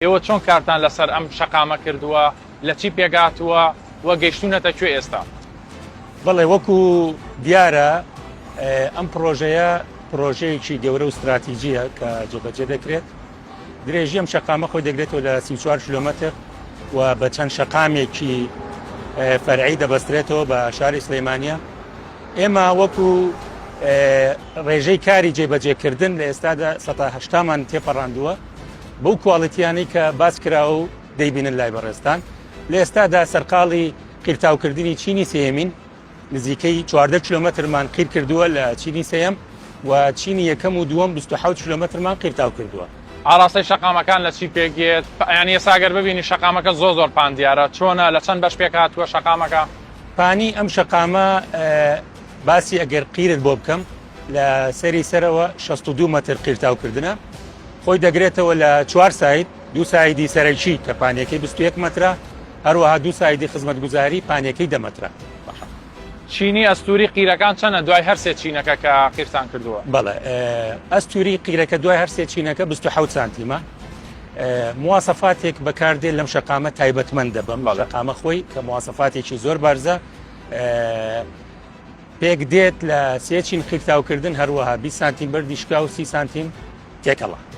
ئێوە چۆن کارتان لەسەر ئەم شەقامە کردووە، لە چی پێکهاتووە و گەیشتوونەتە کوێ ئێستا؟ بەڵێ وەکو دیارە ئەم پڕۆژەیە پڕۆژەیەکی گەورە و ستراتیجیە کە جێبەجێ دەکرێت. درێژی ئەم شەقامە خۆی دەگرێتەوە لە 34 کیلۆمەتر و بە چەند شەقامێکی فەرعی دەبەسترێتەوە بە شاری سلەیمانە. ئێمە وەکو ڕێژەی کاری جێبەجێکردن لە ئێستادا سەتا هەشتامان تێپەڕاندووە بەو کواڵێتیانەی کە باس کراوە و دەیبینن لای بەڕێزتان لە ئێستادا سەرقاڵی قیرتاوکردنی چینی سێیەمین نزیکەی 14 کیلۆمەترمان قیر کردووە لە چینی سێیەم و چینی یەکەم و دووەم 27 کیلۆمەترمان قیرتاو کردووە. ئاڕاستەی شەقامەکان لە چی پێک دێت؟ یانی ئێستا گەر ببینی شەقامەکە زۆر زۆر پان دیارە چۆنە لە چەند بەش پێک هاتووە شەقامەکە؟ پانی ئەم شەقامە باسی ئەگەر قیرت بۆ بکەم لە سەری سەرەوە 62 مەتر قیرتاوکردنە خۆی دەگرێتەوە لە چوار side دوو side ی سەرەکی کە پانیەکەی 21 مەترە هەروەها دوو side ی خزمەتگوزاری پانیەکەی دە مەترە. باشە چینی ئەستوری قیرەکان چەنە دوای هەر سێ چینەکە کە قیرتان کردووە؟ بەڵێ ئەستوری قیرەکە دوای هەر سێ چینەکە 27 سانتیمە. مواسەفاتێک بەکاردێ لەم شەقامە تایبەتمەندە بەم شەقامە خۆی کە مواسەفاتێکی زۆر بەرزە پێک دێت لە سێ چین قیرتاوکردن هەروەها 20 سانتیم بەردی شکا و 30 سانتیم تێکەڵە.